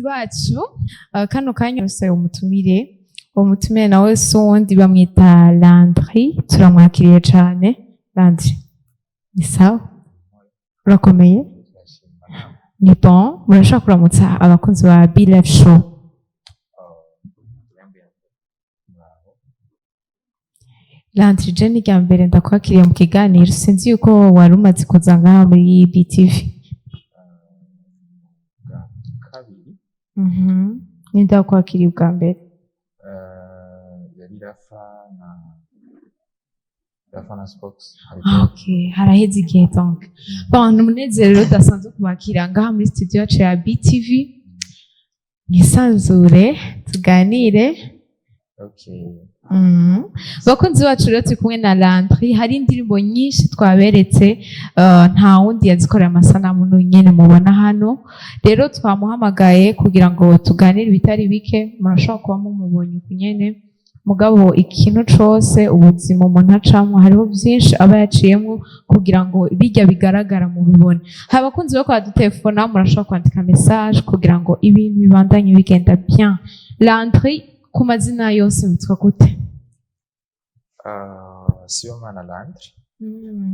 Bacu, kano kanya bose umutumire, uwo mutumire nawe si uwundi, bamwita Landry. Turamwakiriye cane. Landry, ni sawa? Urakomeye? Ni bon? Murashobora kuramutsa abakunzi ba Be Show. Muraho. Landry, je ni irya mbere ndakwakiriye mu kiganiro. Sinzi yuko wari umaze kuza ngaha muri BTV. Bwa kabiri. Ninde wakwakiriye ubwa mbere? Yari Rafa na Spox. Ah, okay, haraheze igihe. Donc bon, ni umunezero rero udasanzwe kubakira ngaha muri studio yacu ya BTV. Mwisanzure, tuganire. Okay. Bakunzi bacu rero, turi kumwe na Landry. Hari indirimbo nyinshi twaberetse, nta wundi yazikorera amasanamu nyene mubona hano. Rero twamuhamagaye kugira ngo tuganire ibitari bike. Murashobora kuba mumubonye uku nyene, mugabo ikintu cose, ubuzima umuntu acamwo, hariho vyinshi aba yaciyemwo kugira ngo bijya bigaragara mubibone. Hari abakunzi bo kwadutelefona, murashobora kwandika message kugira ngo ibintu bibandanye bigenda bien. Landry, ku mazina yose witwa gute? Sibomana Landry.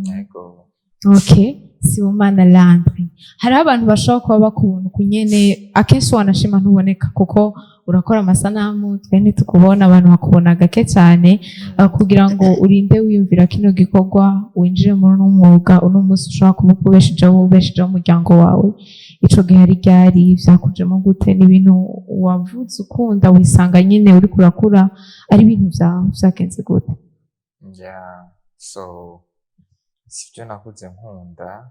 Yego. Okay, Sibomana Landry. Hariho abantu bashobora kuba bakubona uku nyene, akenshi wanashima ntuboneka kuko urakora amasanamu, twe ntitukubona, abantu bakubona gake cyane. Kugira ngo urinde wiyumvira kino gikorwa, winjire muri uno mwuga, uno munsi ushobora kuba ukubeshejeho, ubeshejeho umuryango wawe, ico gihe hari ryari? Vyakujemo gute? Ni ibintu wavutse ukunda, wisanga nyine uriko urakura ari ibintu vyawe? Vyagenze gute? Yeah, so sibyo nakuze nkunda,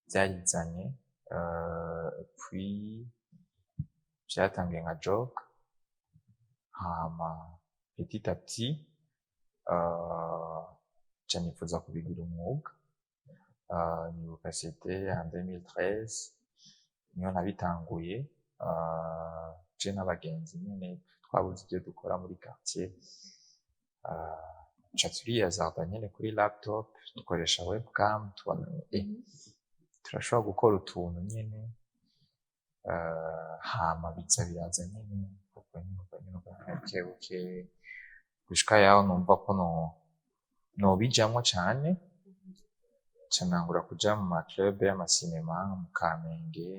byarizanye. Puis vyatanguye nka joke, hama petit à petit ca nifuza kubigira umwuga. Nibuka c'était en 2013 niho nabitanguye, je n'abagenzi nyene twabuze ivyo dukora muri quartier, ca turiyazarda nyene kuri laptop, dukoresha webcam, tubona turashobora gukora utuntu nyene, hama biza biraza nyene uko nyene, uko nyene, uko nyene, buke buke, gushika yaho numva ko no nobijamwo cane. Ca ntangura kuja mu ma club y'amasinema mu Kamenge,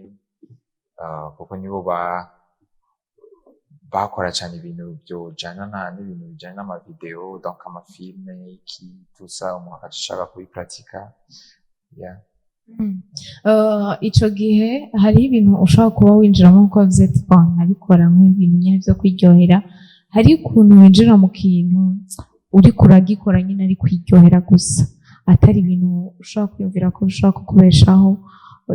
kuko nibo bakora cane ibintu vyojana n'ibintu bijanye n'ama vidéo, donc ama film, iki, tout ça, umuntu agaca ashaka kubipratika, yeah. Ico gihe hariho ibintu ushobora kuba winjiramo nkuko wavuze ati: "Bon, nabikora nk'ibintu nyene vyo kwiryohera." Hari ukuntu winjira mu kintu uriko uragikora nyine ari kwiryohera gusa, atari ibintu ushobora kwiyumvira ko bishobora kukubeshaho.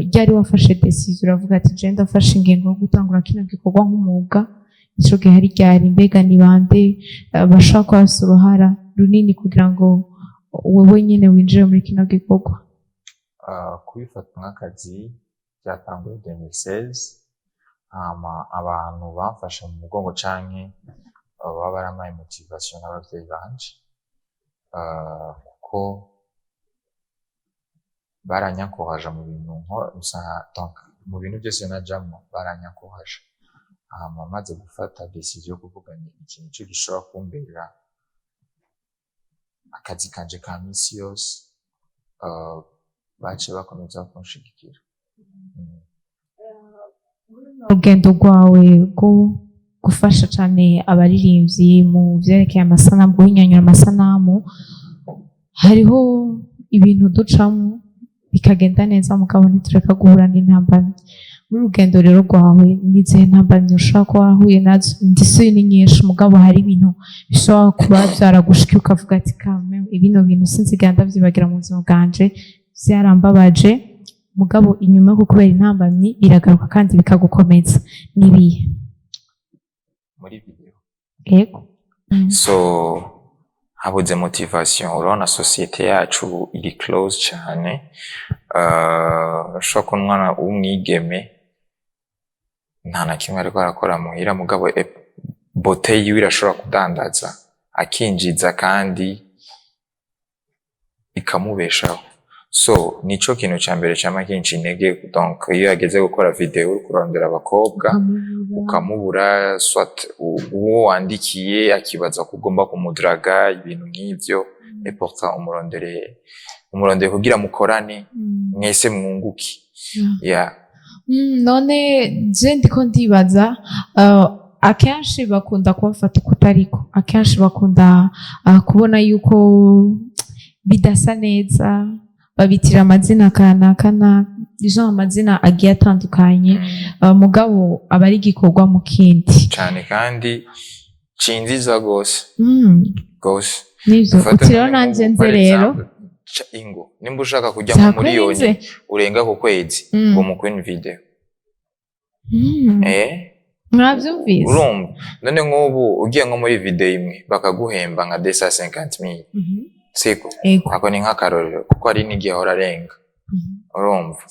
Ryari wafashe décision uravuga ati: "Je ndafashe ingingo yo gutangura kino gikorwa nk'umwuga"? Ico gihe hari ryari? Mbega ni bande bashobora kuba bafise uruhara runini kugira ngo wowe nyine winjire muri kino gikorwa? Kubifata nk'akazi byatanguye 2016. Hama abantu bamfashe mu mugongo canke baba barampaye motivation n'abavyeyi banje, kuko baranyankoraja mu bintu donc mu bintu byose najamwo baranyankoraja. Hama maze gufata décision yo kuvuga ni iki nico gishobora kumbera akazi kanje ka misi yose, baciye bakomeza kunshigikira. Urugendo rwawe rwo gufasha cyane abaririmbyi mu vyerekeye amasanamu, guhinyanyura amasanamu, hariho ibintu ducamo bikagenda neza, mugabo ntitureka guhura n'intambamyi. Muri urugendo rero rwawe, n'izihe ntambamyi ushobora kuba wahuye nazo? Ndetse ni nyinshi, mugabo hari ibintu bishobora kuba vyaragushikiye ukavuga ati: "Kame bino bintu sinzigera ndavyibagira mu buzima bwanje, vyarambabaje," mugabo inyuma yo kubera intambamyi biragaruka kandi bikagukomeza. Nibihe? Muri vidéo? Yego. So habuze motivation. Urabona société yacu iri close cyane. Urashobora kubona umwana w'umwigeme nta na kimwe ariko arakora muhira, mugabo beauté yiwe irashobora kudandaza, akinjiza kandi ikamubeshaho. So nico kintu ca mbere cama kinca intege. Donc iyo hageze gukora video, uriko urarondera abakobwa ukamubura. Ukamubura, soit uwo wandikiye akibaza ko ugomba kumudraga, ibintu nk'ivyo, et pourtant umurondere kugira mukorane, mwese mwunguke. Yeah. None je ndiko ndibaza, akenshi bakunda kubafata ukutariko, akenshi bakunda kubona yuko bidasa neza, babitira amazina kanaka na genre amazina agiye atandukanye. Mugabo aba ari igikorwa mu kindi. Cane, kandi cinziza gose gose. Nivyo. Dufate Uti rero none nanje nk'ubu, nze par rero exemple, ingo nimba ushaka kujya mu Vyakurenze. miliyoni urenga ku kwezi, ngo mu queen video. Mwavyumvise. Urumva none nk'ubu ugiye nko muri video imwe bakaguhemba nka 250 mille, siko? Ego. Ako ni nk'akarorero, kuko hari n'igihe ahora arenga. Urumva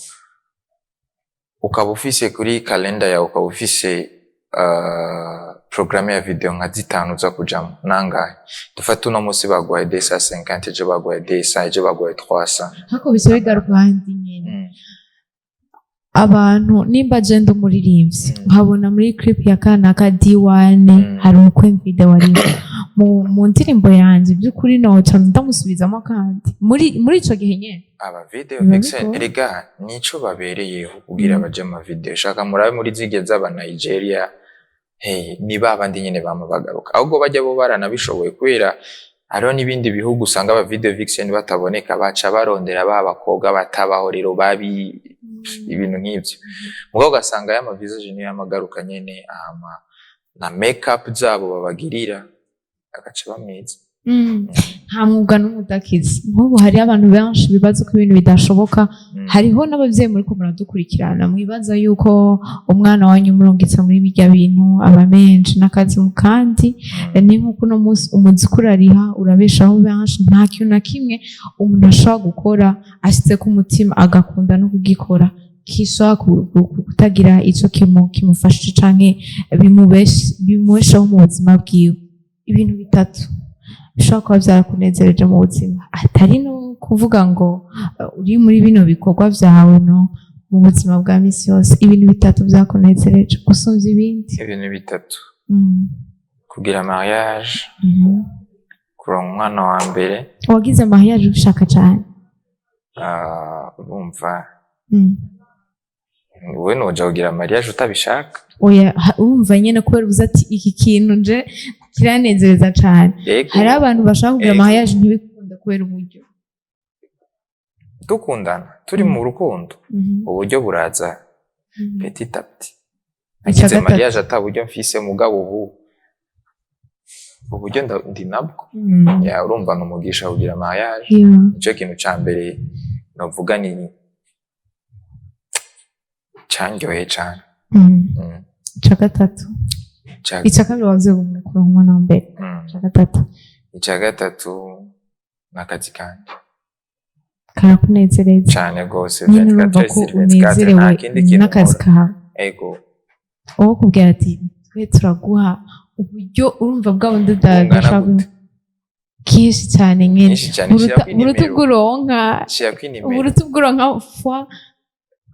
ukaba ufise kuri kalenda yawe, ukaba ufise programme ya video nka zitanu uza kujamo, nangahe? Dufate uno munsi baguhaye 250, ejo baguhaye 200, ejo baguhaye 300. Hako bica bigaruka ahandi nyene. Abantu nimba je ndi umuririmbyi, nkabona muri clip ya kanaka D1 hari umukwe video arimo mu ndirimbo yanje, by'ukuri noca ndamusubizamo kandi muri ico gihe nyene. Aba video Biba vixen bigoye. erega nico babereyeho kugira baje mu video. Shaka murabe muri zige z'aba Nigeria, hey, ni babandi nyene bama bagaruka, ahubwo bajya bo baranabishoboye, kubera hariho n'ibindi bihugu usanga aba video vixen bataboneka, baca barondera ba bakobwa batabaho rero babi, ibintu nk'ivyo. Mugabo ugasanga ya visage niyo yamagaruka nyene, ama na makeup zabo babagirira agaca bamwiza. Nta mwuga n'umwe udakiza. Nk'ubu hariho abantu benshi bibaza ko ibintu bidashoboka. Hariho n'abavyeyi muriko muradukurikirana mwibaza yuko umwana wanyu murungitse muri birya bintu aba menshi n'akazi mu kandi. Ni nk'uko uno munsi umuziki urariha, urabeshaho benshi. Nta kintu na kimwe umuntu ashobora gukora ashyize ku mutima agakunda no kugikora kishobora kutagira ico kimufashije canke bimubeshaho mu buzima bwiwe. Ibintu bitatu bishobora kuba byarakunezereje mu buzima, atari no kuvuga ngo uri muri bino bikorwa vyawe, no mu buzima bwa misi yose, ibintu bitatu byakunezereje gusumvya ibindi. Ibintu bitatu: kugira mariage, kuronka umwana wa mbere. Wagize mariage ubishaka cane? Ah, urumva, wowe noja kugira mariage utabishaka? Oya, urumva nyene kubera uvuze ati iki kintu nje kiranezereza cane. Yego. Hariho abantu bashaka kugira mariage ntibikunde kubera uburyo. Dukundana, turi mu rukundo, uburyo buraza petit à petit. Ica Nagize gatatu. mariage ata buryo mfise, mugabo ubu uburyo ndi nabwo. Ya, urumva ni umugisha kugira mariage. Nico kintu ca mbere novuga ni candyoheye cane. Ica gatatu? Ica kabiri wavuze kuronka umwana wa mbere. Ica gatatu? Ica gatatu ni akazi kanje. Karakunezereza? Cane gose. Nyine urumva ko 24 sur 24, unezerewe nta kindi kintu n'akazi nkora. kawe. Ego. Uwo kubwira ati twe turaguha uburyo, urumva bwa bundi Bungana udashaka gute? Kenshi cyane nyine. Nyinshi cyane. Buruta Shirako inimero. buruta ubwo uronka. Shirako inimero. Buruta ubwo uronka fois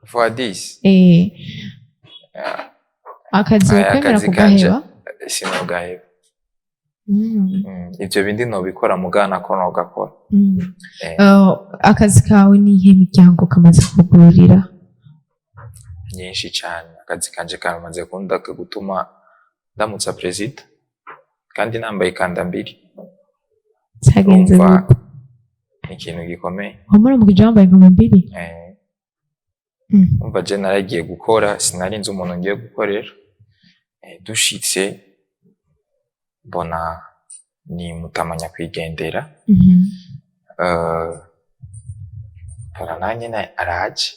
Fois 10. Akazi Aya, ukwemera akazi kanje kugaheba? Sinogaheba. Ivyo bindi nobikora, mugana ko nogakora. Akazi kawe ni iyihe miryango kamaze kugurira? Nyinshi cane. Akazi kanje karamaze kunda gutuma ndamutsa perezida kandi nambaye ikandambiri. Cyagenze Urumva gute? ni ikintu gikomeye. Wamuramukije wambaye nkambiri? Eh, umva, je naragiye gukora, sinari nzi umuntu ngiye gukorera. Dushitse mbona ni Mutama nyakwigendera. Mbona nanjye araje.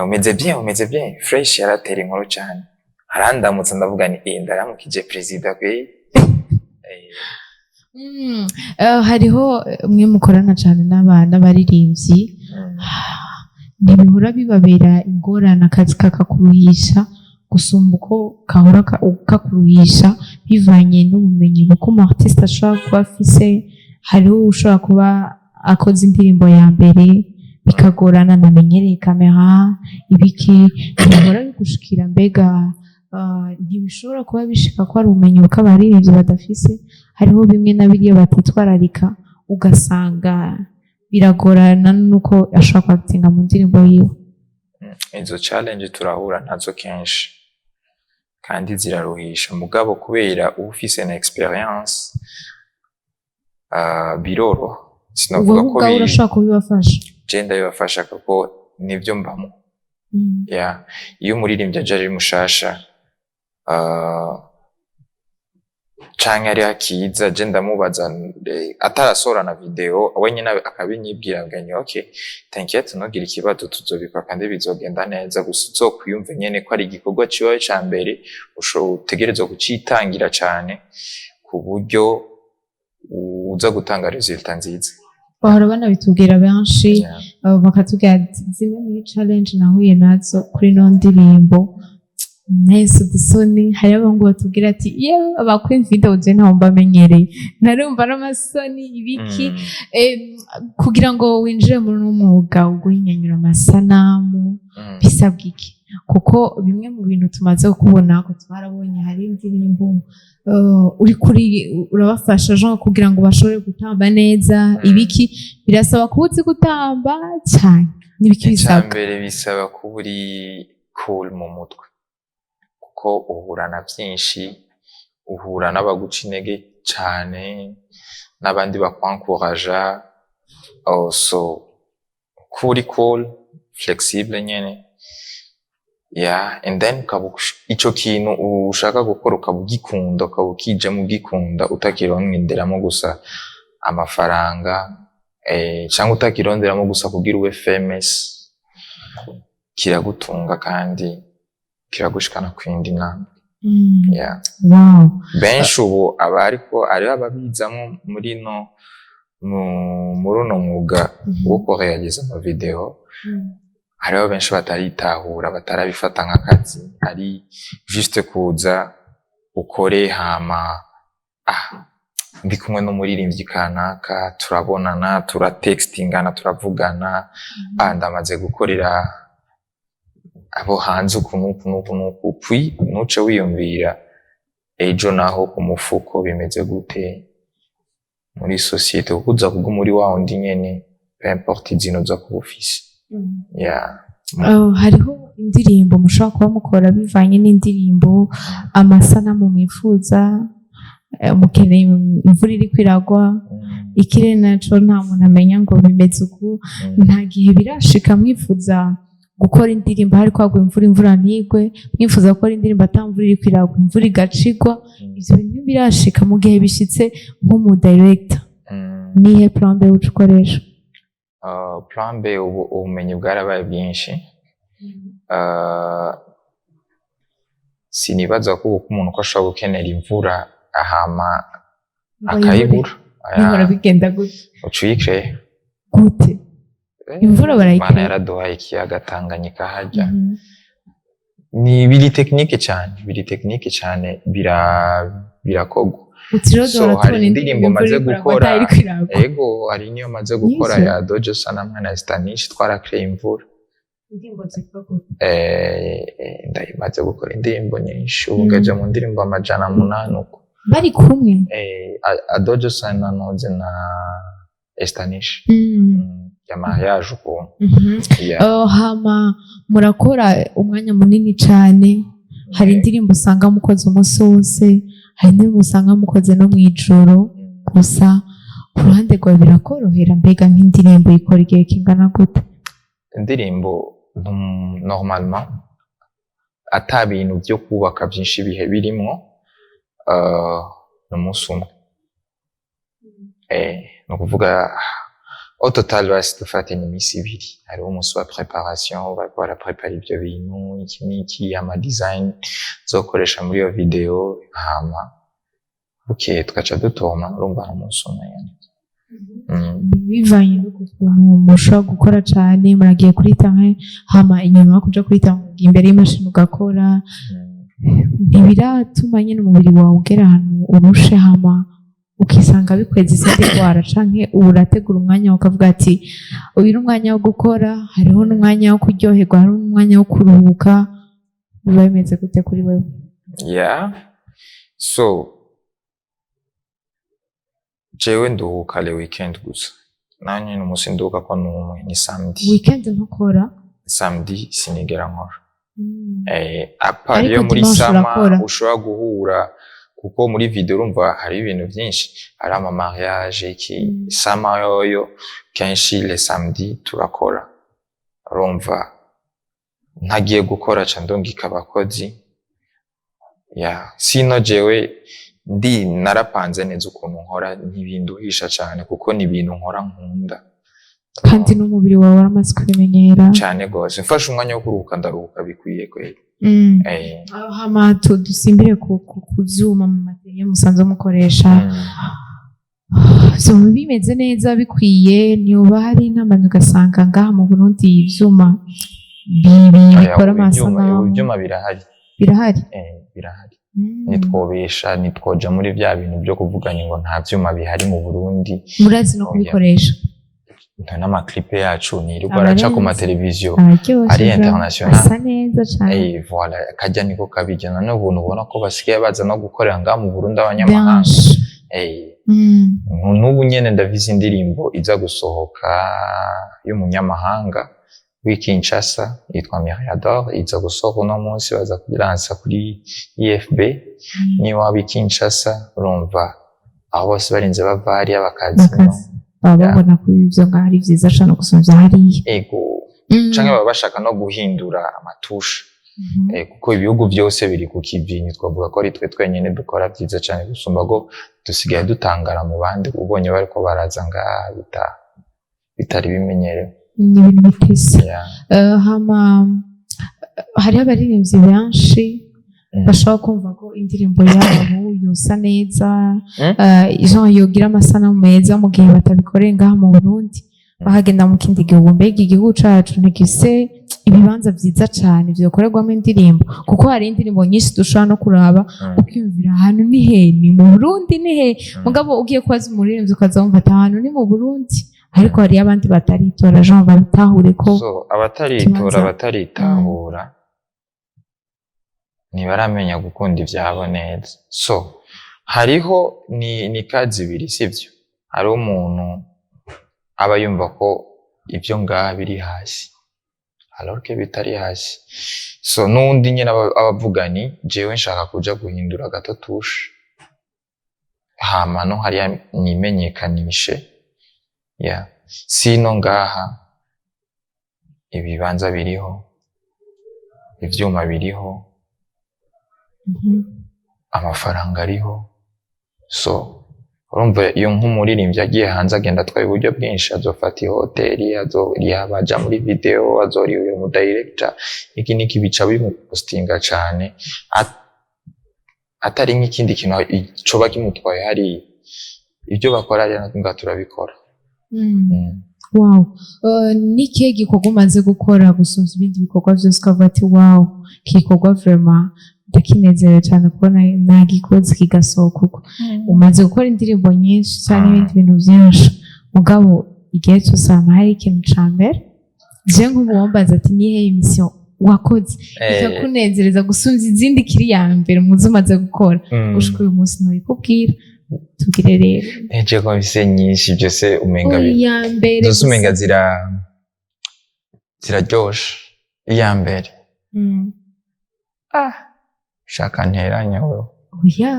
Umeze bien, umeze bien, fresh, yaratera inkuru cane, arandamutsa, ndavuga ni ndaramukije perezida kwe. Hariho mwe mukorana cane n'abaririmbyi, ntibihora bibabera ingorane akazi kakakuruhisha gusumba uko kahora kakuruhisha, bivanye n'ubumenyi buko umu artiste ashobora kuba afise? Hariho ushobora kuba akoze indirimbo ya mbere. Bikagorana, namenyereye kamera, ibiki ntibihora bigushikira. Mbega ntibishobora kuba bishika ko ari ubumenyi bw'abaririmbyi badafise? Hariho bimwe na biriya batitwararika, ugasanga biragorana nuko ashobora kwakitinga mu ndirimbo yiwe. Izo challenge turahura nazo kenshi kandi ziraruhisha, mugabo kubera uba ufise na experience, biroroha. Sinavuga Ubwo ko ubwawe urashobora kubibafasha? Je ndabibafasha kuko nibyo mbamo. Yeah. Iyo umuririmbyi aje ari mushasha, canke ari akiza, je ndamubaza, atarasohora na video, we nyene akabinyibwira ngo: "Okay, t'inquiète, ntugire ikibazo, tuzobikora kandi bizogenda neza. Gusa uzokwiyumve nyene ko ari igikorwa ciwawe ca mbere, utegerezwa kucitangira cane ku buryo uza gutanga résultat nziza." Bahora banabitubwira benshi. Bakatubwira ati zimwe muri challenge nahuye nazo kuri ino ndirimbo, nahise udusoni. Hariho abahungu batubwira ati: "Yewe, abakora video je ntaho mbamenyereye, narumva n'amasoni, ibiki." Kugira ngo winjire muri uno mwuga wo guhinyanyura amasanamu, bisabwa iki? Kuko bimwe mu bintu tumaze kubona ko twarabonye, hari indirimbo uri kuri urabafasha Jean kugira ngo bashobore gutamba neza, ibiki birasaba kuba uzi gutamba cyane n'ibiki Icya bisabwa? mbere, bisaba kuba uri cool mu mutwe, kuko uhura na byinshi, uhura n'abaguca intege cane n'abandi bakwankuraja. Oh, so kuba uri cool, flexible nyene, yeah, and then ukaba ico kintu ushaka gukora ukaba ugikunda, ukaba ukijamo ugikunda, utakironderamo gusa amafaranga, cyangwa utakironderamo gusa kugira ube famous. Kiragutunga kandi kiragushikana ku yindi ntambwe. Yeah. Benshi ubu aba ariko hariho ababizamo muri no muri uno mwuga wo kurealiza amavideo. Hariho benshi bataritahura, batarabifata nk'akazi, ari juste kuza ukore hama ndi kumwe n'umuririmbyi kanaka, turabonana, turatextingana, turavugana, ndamaze gukorera abo hanze uku n'uku n'uku n'uku, puis ntuce wiyumvira ejo naho ku mufuko bimeze gute muri société, kuko uza kuguma uri wa wundi nyene, peu importe izina uza kuba ufise. Yeah. Hariho indirimbo mushobora kuba mukora bivanye n'indirimbo, amasanamu mwifuza, mukeneye imvura iriko iragwa, ikirere naco nta muntu amenya ngo bimeze uku. Nta gihe birashika mwifuza gukora indirimbo hariko hagwa imvura, imvura ntigwe, mwifuza gukora indirimbo ata mvura iriko iragwa, imvura igacigwa? Ivyo bintu ntibirashika? Mu gihe bishitse, nk'umu director, nihe plan B uca ukoresha? Plan B, ubu ubumenyi bwarabaye bwinshi. Sinibaza ko ubu ko umuntu ko ashobora gukenera imvura ahama akayibura. Bihora bigenda gute? Uca uyikeye. Gute? Imvura barayikeye? Imana yaraduhaye ikiyaga Tanganyika harya. Ni biri technique cyane, biri technique cyane, birakogwa. Uti rero So, duhora hari tubona indirimbo imvura maze iriko iragwa gukora. atari iriko iragwa. Ego, hari niyo maze gukora Nivyo? ya Dojo Sana na Stanish, twarakeye imvura. Indirimbo zitwa gute? Ndayimaze gukora indirimbo nyinshi ubu, ngaja mu ndirimbo 800 uko. Bari kumwe? Adojo Sana noze na Estanish. Ya mariage ukuntu. Yeah. Hama murakora umwanya munini cyane. Hari indirimbo usanga mukoze umunsi wose, hari indirimbo usanga mukoze no mu ijoro. Gusa ku ruhande rwawe birakorohera? Mbega nk'indirimbo ikora igihe kingana gute? Indirimbo, normalement ata bintu byo kubaka byinshi bihe birimwo, ni umunsi umwe. Ni ukuvuga au total basi dufate ni iminsi 2. Hariho umunsi wa préparation, bariko baraprepara ivyo bintu, iki n'iki, ama design zokoresha muri iyo video, hama bukeye tugaca dutoma. Urumva ni umunsi umwe nyene. Bivanye n'ukuntu mushobora gukora cyane, muragiye kuri terrain, hama inyuma yo kuja kuri terrain mugiye imbere y'imashini ugakora. Ntibiratuma nyine umubiri wawe ugera ahantu urushe, hama Ukisanga bikweza izindi ndwara, canke urategura umwanya ukavuga ati: "Uyu ni umwanya wo gukora, hariho n'umwanya wo kuryoherwa, hariho n'umwanya wo kuruhuka"? Biba bimeze gute kuri wewe? Yeah, so jewe nduhuka le weekend gusa. Naho nyine umunsi nduhuka ko numwe ni samedi. Weekend ntukora? Samedi sinigera nkora. À part Ariko iyo muri dimanche sama urakora? ushobora guhura, kuko muri video urumva hari ibintu byinshi, hari ama mariage iki. Sama yoyo kenshi le samedi turakora. Urumva ntagiye gukora, ca ndungika abakozi ya sino jewe ndi narapanze neza ukuntu nkora, ntibinduhisha cane kuko ni ibintu nkora nkunda. Kandi n'umubiri wawe waramaze kubimenyera. Cane gose. Mfashe umwanya wo kuruhuka, ndaruhuka bikwiye kweli. Aho hama dusimbire ku vyuma, mu matériel musanzwe mukoresha. Vyuma bimeze neza bikwiye? Ntiyoba hari intambamyi ugasanga ngaha mu Burundi ivyuma Oya, bikora ubu ivyuma ubu amasanamu? Ivyuma birahari. Birahari? Birahari. Nitwobesha, nitwoja muri vya bintu byo kuvuganya ngo nta vyuma bihari mu Burundi. Murazi no Oya. kubikoresha? Nta n'ama clip yacu nirirwa araca ku Abarenze. mateleviziyo Araryoshe ari bra. international. Asa neza cane. Voilà, kajya niko kabijya. None ubuntu ubona ko basigaye baza no gukorera ngaha mu Burundi abanyamahanga. Benshi. N'ubu nyene ndafise indirimbo iza gusohoka y'umunyamahanga w'i Kinshasa yitwa Miriador, iza gusohoka uno munsi, baza kuyilansa kuri IFB. Niyo waba i Kinshasa, urumva aho bose barinze bava hariya bakaza ino. Bakaza baba babona ko ivyo ngaho ari vyiza cane gusumvya hariya. Ego, canke baba bashaka no guhindura amatusha. Kuko ibihugu byose biri ku kivi, ntitwavuga ko ari twe twenyine dukora byiza cyane gusumba, ko dusigaye dutangara mu bandi ubonye bariko baraza ngaha bitari bimenyerewe. Ni ibintu bitese. Hama hariho abaririmbyi benshi bashobora kumva ko indirimbo yabo yosa neza, genre yogira amasanamu meza, mu gihe batabikoreye ngaha mu Burundi, bakagenda mu kindi gihugu. Mbega igihugu cacu ntigifise ibibanza vyiza cane vyokorerwamo indirimbo? Kuko hari indirimbo nyinshi dushobora no kuraba ukiyumvira ahantu ni he, ni mu Burundi, ni he? Mugabo ugiye kubaza umuririmbyi, ukaza wumva ati ahantu ni mu Burundi, ariko hariyo abandi bataritora, genre babitahure ko So abataritora, ikibanza- abataritahura ntibaramenya gukunda ivyabo neza. So hariho ni kazi ibiri, sivyo? Hariho umuntu aba yumva ko ibyo ngaha biri hasi alors que bitari hasi. So n'undi nyine aba avuga ni jewe nshaka kuja guhindura gato touche, hama no hariya nimenyekanishe. Yeah, sino ngaha ibibanza biriho, ivyuma biriho, amafaranga ariho. So urumva iyo nk'umuririmbyi agiye hanze, agenda atwaye uburyo bwinshi: azofata ihoteli, azoriha abaja muri video, azoriha uyu mu director, iki niki, bica bimupostinga cane. Atari nk'ikindi kintu coba kimutwaye hariya. Ibyo bakora hariya natwe ngaha turabikora. Wow. Ni ikihe gikorwa umaze gukora gusumvya ibindi bikorwa vyose, ukavuga ati: "Wow, iki gikorwa vraiment ndakinezerewe cyane kubona nagikoze kigasohoka uko"? Umaze gukora indirimbo nyinshi cyane, Mm. ibindi bintu byinshi, mugabo igihe cyose hama hari ikintu ca mbere. Je nk'ubu wambaza ati: "Nihe émission wakoze ikakunezereza gusumvya izindi, kiri ya mbere muzo umaze gukora?" Gushika uyu munsi ntubikubwira. Tubwire rero. Eje ko mfise nyinshi, byose umenga Iya mbere zose umenga gusa. Ziraryoshe. Iya mbere, shaka nteranya wewe. Oya.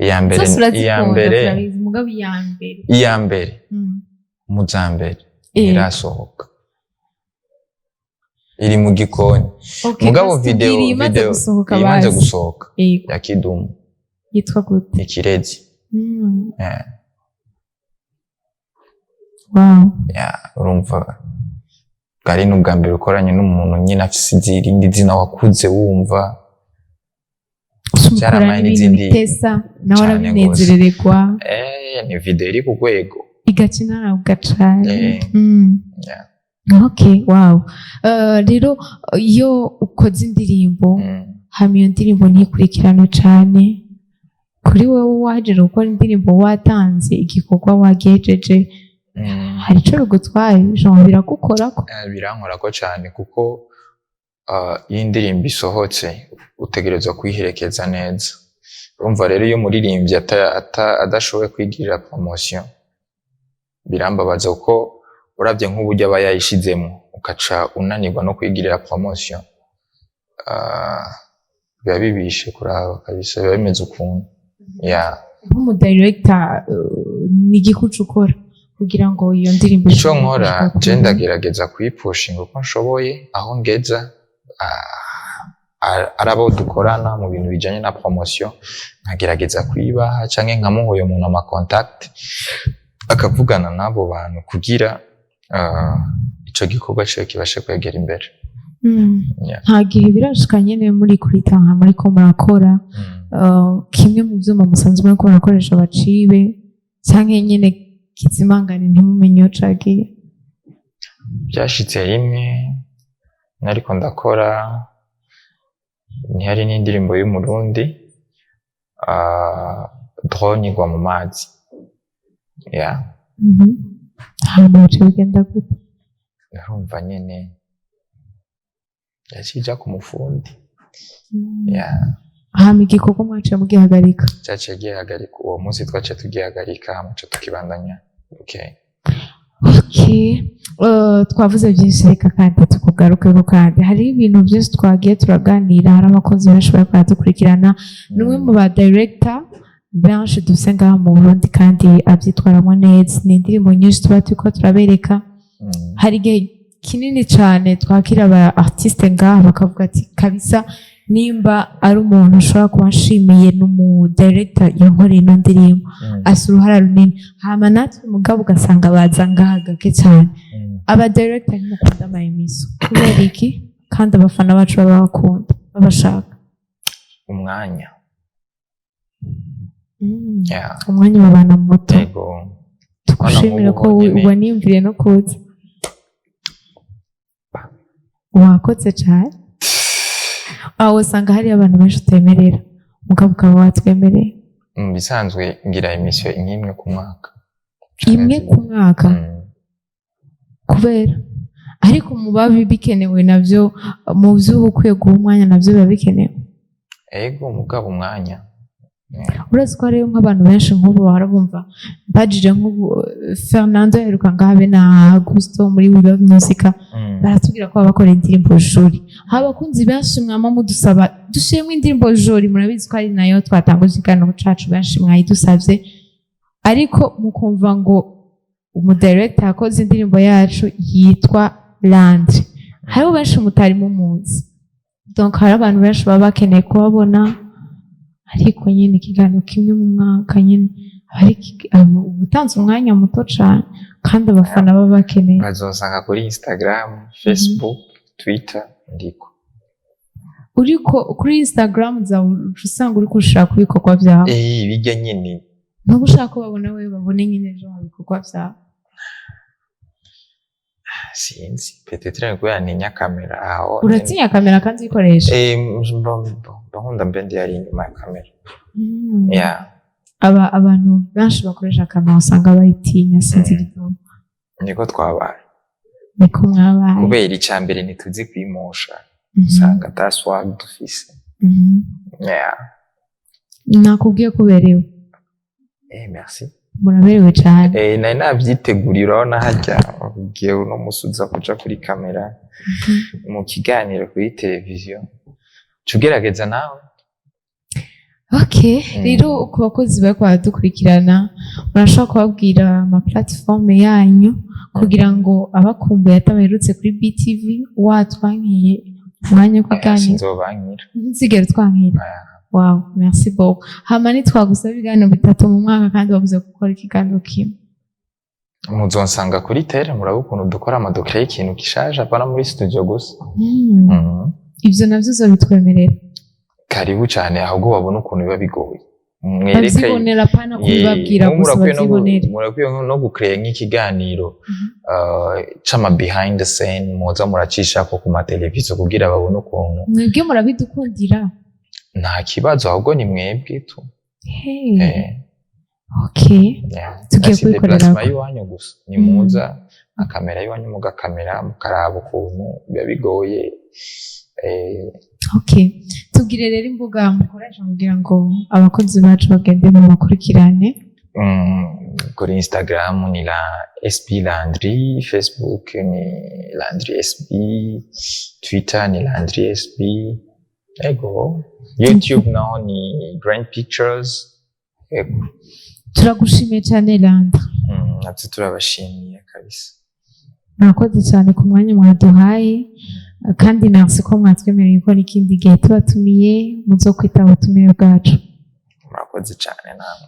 Iya mbere, Zose iya urazikunda, mbere, turabizi, mugabo iya mbere. Iya mbere, mu za mbere ntirasohoka, iri mu gikoni. Okay, Mugabo basi video tubwire iyimaze video gusohoka imaze basi. gusohoka Yego. ya Kidumu. Yitwa gute? Ikirezi. Ya, urumva bwari n'ubwa mbere ukoranye n'umuntu nyine afise irindi zina wakuze wumva. Mukorana Byaramaye n'ibintu n'izindi bitesa nawe cane. arabinezerererwa. Ni video iri ku rwego. Igaca inarabwa cane. Okay, wow. Rero iyo ukoze indirimbo, hama iyo ndirimbo ntikurikiranwe cane. Kuri wowe wahejeje gukora indirimbo, watanze igikorwa, wagihejeje, hari ico bigutwaye? Genre biragukorako? Birankorako cane, kuko iyo indirimbo isohotse utegerezwa kuyiherekeza neza. Urumva rero, iyo umuririmbyi adashoboye kwigirira promotion, birambabaza, kuko uravye nk'uburyo aba yayishizemo, ukaca unanirwa no kwigirira promotion, biba bibishe kuraba kabisa, biba bimeze ukuntu, yeah. Nk'umudirector, ni igiki uca ukora kugira ngo iyo ndirimbo Ico ishobore nkora, gushika kure? je ndagerageza kuyipushinga uko nshoboye aho ngeza, ari abo dukorana mu bintu bijanye na promotion, nkagerageza kuyibaha canke nkamuha uyo muntu ama contact, akavugana n'abo bantu kugira ico gikorwa ciwe kibashe kwegera imbere. Yeah. Nta gihe birashika nyene muri kuri tanka muriko murakora, kimwe mu vyuma musanzwe muriko murakoresha bacibe, canke nyene kizimangane, ntimumenye iyo cagiye? Byashitse rimwe, nariko ndakora, ntihari n'indirimbo y'Umurundi, drone igwa mu mazi, yeah. Hama bica bigenda gute? Urumva nyene yaciye ija ku mufundi. Yeah. Hama igikorwa mwaciye mugihagarika? Caciye gihagarika uwo munsi, twaciye tugihagarika, hama ca tukibandanya, okay. Okay. Twavuze byinshi, reka kandi tukugarukeko. Kandi hariho ibintu byinshi twagiye turaganira, hari abakozi benshi bariko baradukurikirana. Ni umwe mu ba director benshi dufise ngaha mu Burundi kandi avyitwaramwo neza. Ni indirimbo nyinshi tuba turiko turabereka. Hari igihe kinini cane twakira aba artiste ngaha, bakavuga ati: "Kabisa, nimba ari umuntu ushobora kuba nshimiye, ni umu director yankoreye ino ndirimbo, afise uruhara runini." Hama natwe mugabo ugasanga baza ngaha gake cyane. Aba director ntimukunda ama émission, kubera iki, kandi abafana bacu baba bakunda, babashaka? Umwanya. Yeah. Umwanya wabana muto. Yego. Tugushimira ko Nk'ubu honyene. Waniyumviriye no kuza, wakoze cyane. Aho usanga hariyo abantu benshi utemerera, mugabo ukaba watwemereye. Mu bisanzwe ngira émission nk'imwe ku mwaka. Imwe ku mwaka? Mm. Kubera ariko mu babi bikenewe navyo, mu vyo uba ukwiye guha umwanya, navyo biba bikenewe. Ego, mugabo umwanya. Yeah. Urazi ko hariyo nk'abantu benshi nk'ubu bahora bumva mbajije, nk'ubu Fernando yaheruka ngaha be na Gusto muri We Love Music, baratubwira ko baba bakora indirimbo jori. Haba abakunzi benshi mwama mudusaba dushiremo indirimbo jori, murabizi ko ari nayo twatanguje ikiganiro cacu, benshi mwayidusavye, ariko mukumva ngo umudirector yakoze indirimbo yacu yitwa Landry, hariho benshi mutari mumuzi. Donc hari abantu benshi baba bakeneye kubabona, ariko nyine ikiganiro kimwe mu mwaka nyine aba ari uba utanze umwanya muto cane, kandi abafana baba bakeneye. Bazosanga kuri Instagram, Facebook, Twitter, ndiko. Uriko kuri Instagram zawe, uca usanga uriko ushaka ibikorwa byawe. Eh, bijya nyine. Ntuba ushaka ko babona we, babone nyine ejo mu bikorwa byawe. Sinzi, peut-être ni kubera ntinya kamera aho. Uratinya kamera kandi uyikoresha? Eh, mba nkunda mbe ndi yari inyuma ya kamera. Yeah. Aba abantu benshi bakoresha kamera usanga bayitinya, sinzi igituma. Niko twabaye. Niko mwabaye. Kubera icya mbere ntituzi kwimosha, usanga ata swag dufise. Yeah. Nakubwiye ko uberewe. Eh, merci. Muraberewe cyane. Eh, nari navyiteguriye. Urabona harya ugiye uno musi uza kuja kuri kamera mu kiganiro kuri televiziyo, ca ugerageza nawe. Okay. Rero ku bakozi bariko baradukurikirana, murashobora kubabwira ama platform yanyu kugira ngo abakumbuye atabaherutse kuri BTV, watwankiye umwanya wo kuganira. Sinzobankira. Ntuzigere twankira. Aya. Wow, merci beaucoup. Hama nitwagusaba ibiganiro bitatu mu mwaka, kandi wabuze gukora ikiganiro kimwe? Muzonsanga kuri terrain, murabe ukuntu dukora amadokere y'ikintu gishaje, apana muri studio gusa. Ivyo navyo uzobitwemerera? Karibu cyane, ahubwo babona ukuntu biba bigoye, mwereke. Bavyibonera, apana kubibabwira Ye, gusa. murakwiye no Bavyibonere. Murakwiye no gucreate nk'ikiganiro c'ama behind the scene, muza muracishako ku mateleviziyo kugira babone ukuntu. Mwebwe murabidukundira. Nta kibazo, ahubwo ni mwebwe tu. Hey. Okay. Yeah. Tugiye Si kubikorera. déplacement y'iwanyu gusa, nimuza na kamera y'iwanyu, mugakamera, mukaraba ukuntu biba bigoye. Okay, tubwire rero imbuga mukoresha kugira ngo abakozi bacu bagende mu bakurikirane. Kuri Instagram ni la SB Landry, Facebook ni Landry SB, Twitter ni Landry SB, ego, YouTube naho ni Grand Pictures, ego. Turagushimiye cyane, Landry. Natwe turabashimiye kabisa. Murakoze cyane ku mwanya mwaduhaye, kandi merci ko mwatwemereye ko n'ikindi gihe tubatumiye muzo kwitaba ubutumire bwacu. Murakoze cyane namwe.